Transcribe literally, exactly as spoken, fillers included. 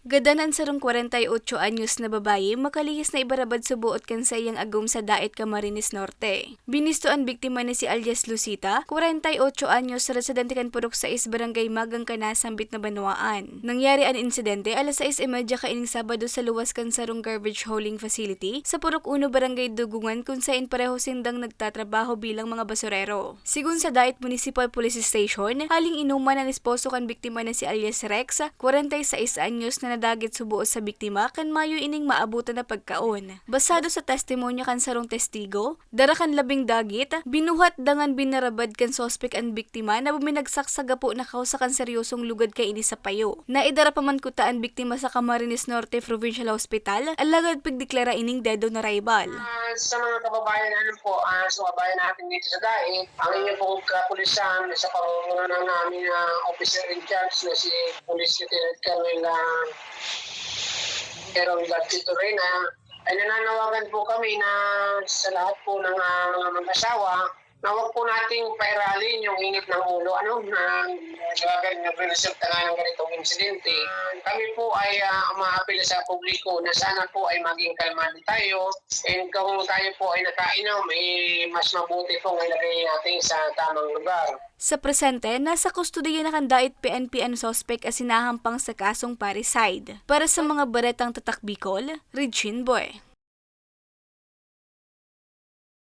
Gadan an sarong kwarenta y otso anyos na babayi makalihis na ibarabad suboot kan saiyang agom sa Daet, Camarines Norte. Binisto an biktima na si alias Lucita, kwarenta y otso anyos, residente kan Purok sais, Barangay Magang, kan nasambit na banwaan. Nangyari an insidente alas sais y media kaining Sabado sa luwas kan sarong garbage hauling facility sa Purok uno, Barangay Dugungan, kun saen pareho sindang nagtatrabaho bilang mga basurero. Sigon sa Daet Municipal Police Station, haling inuman an esposo kan biktima na si alias Rex, kwarenta y seis anyos, na nadagit suboot sa biktima kan mayo ining maabotan na pagkaon. Basado sa testimonyo kan sarong testigo, dara kan labing dagit, binuhat dangan binarabad kan suspek an biktima na buminagsak sa gapo na kausa kan seryosong lugad kaini sa payo. Naidara pa man kuta an biktima sa Camarines Norte Provincial Hospital, alagad pigdeklara ining dead on arrival. Ah, sa mga kababayan, ano po, ah, sa kababayan natin dito sa Daet, ang inyo pong kapulisan, sa pamumuno ng namin na officer in charge na si Police Lieutenant Colonel, ah, Aaron Garcia Torena, ay nananawagan po kami na sa lahat po ng, ah, mga mag-asawa, na wag po nating pairalin yung init ng ulo, ano, na nagre-resulta nga ng ganitong insidente. Kami po ay, ah, umaapil sa publiko na sana po ay maging kalmado tayo, and kung tayo po ay nakainom, eh, mas mabuti pong ilagay natin sa tamang lugar. Sa presente, nasa kustodiya na kan Daet P N P an suspek asin nahampang sa kasong parricide. Para sa mga baretang Tatak Bicol, Regine Boy.